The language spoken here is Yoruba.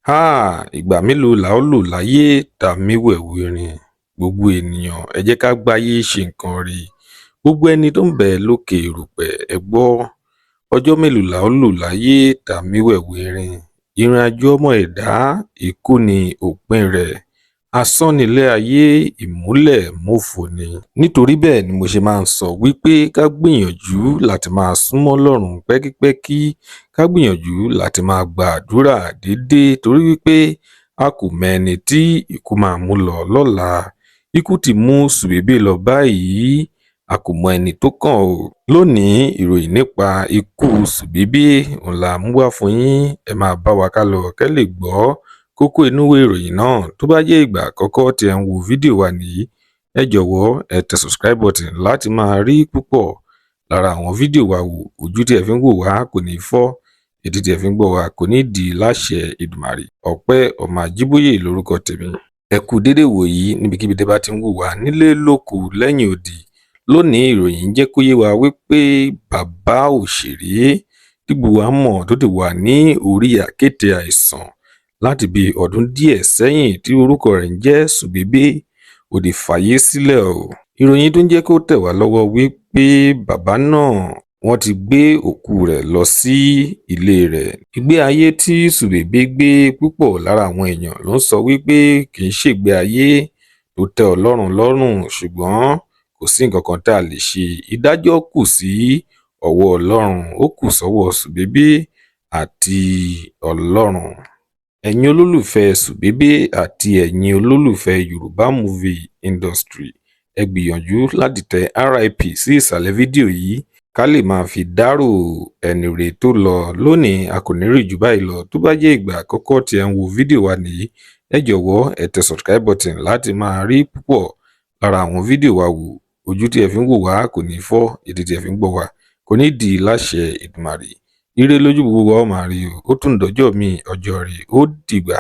Háà, ìgbà mélòó la ó lò láyé tá a mí wẹ̀wù erin? Gbogbo ènìyàn, ẹ jẹ́ ká gbáyé ṣe nǹkan re. Gbogbo ẹni tó ń bẹ lókè erùpẹ̀, ẹ gbọ́. Ọjọ́ mélòó la ó lò láyé tá a mí wẹ̀wù erin? Ìrìnàjò ọmọ ẹ̀dá, ikú ni òpin rẹ̀. Asán nílé ayé, ìmúlẹ̀ mófo ni. Nítorí bẹ́ẹ̀ ni mo ṣe máa ń sọ wípé ká gbìyànjú láti máa súnmọ́ Ọlọ́run pẹ́kípẹ́kí, ká gbìyànjú láti máa gba àdúrà déédéé, torí wípé a kò mẹ́ni tí ikú máa mú lọ lọ́la. Ikú ti mú Suebebe lọ báyìí, a kò mọ ẹni tó kàn o. Lónìí, ìròyìn nípa ikú Suebebe ń la mú wá fún yín. Ẹ máa bá wa ká lọ kẹ́ lè gbọ́ kókó inú ìwé ìròyìn náà. Tó bá jẹ́ ìgbà àkọ́kọ́ tí ẹ ń wo fídíò wa nìyí, ẹ jọ̀wọ́ ẹ tẹ subscribe button láti máa rí púpọ̀ lára àwọn fídíò wa wò. Ojú tí ẹ fi ń wò wá kò ní fọ́, etí tí ẹ fi ń gbọ́ wa kò ní di láṣẹ Èdùmàrè. Ọpẹ́ ọmọ Àjíbóyè lórúkọ tèmi. Ẹ kú dédé wòyí níbikíbi tẹ́ bá ti ń wò wá nílé, lóko, lẹ́yìn odi. Lónìí, ìròyìn jẹ́ kó yé wa wípé bàbá òṣèré tí gbogbo wa mọ̀, tó ti wà ní orí àkéte àìsàn láti bí ọdún díẹ̀ sẹ́yìn, tí orúkọ rẹ̀ ń jẹ́ Suebebe, ó ti fàyè sílẹ̀ o. Ìròyìn tó ń jẹ́ kó tẹ̀ wá lọ́wọ́ wípé bàbá náà, wọ́n ti gbé òkú rẹ̀ lọ sí ilé rẹ̀. Ìgbé ayé tí Suebebe gbé, púpọ̀ lára àwọn èèyàn ló ń sọ wípé kì í ṣègbé ayé tó tẹ́ Ọlọ́run lọ́rùn, ṣùgbọ́n kò sí nǹkan kan tá a lè ṣe. Ìdájọ́ kù sí ọwọ́ Ọlọ́run, ó kù sọ́wọ́ Suebebe àti Ọlọ́run. Ẹ̀yin olólùfẹ́ Suebebe àti ẹ̀yin olólùfẹ́ Yorùbá movie industry, ẹ gbìyànjú láti tẹ RIP sí ìsàlẹ̀ fídíò yìí, ká lè máa fi dárò ẹni rere tó lọ. Lónìí, a kò ní rí jù báyìí lọ. Tó bá jẹ́ ìgbà àkọ́kọ́ tí ẹ ń wo fídíò wa nìyí, ẹ jọ̀wọ́ ẹ tẹ subscribe button láti máa rí púpọ̀ lára àwọn fídíò wa wò. Ojú tí ẹ fi ń wò wá kò ní fọ́, etí tí ẹ fi ń gbọ́ wá kò ní di láṣẹ Èdùmàrè. Ire lójú gbogbo wa ó máa rí o. Ó tún dọjọ́ mi, ọjọ́ rí, ó dìgbà.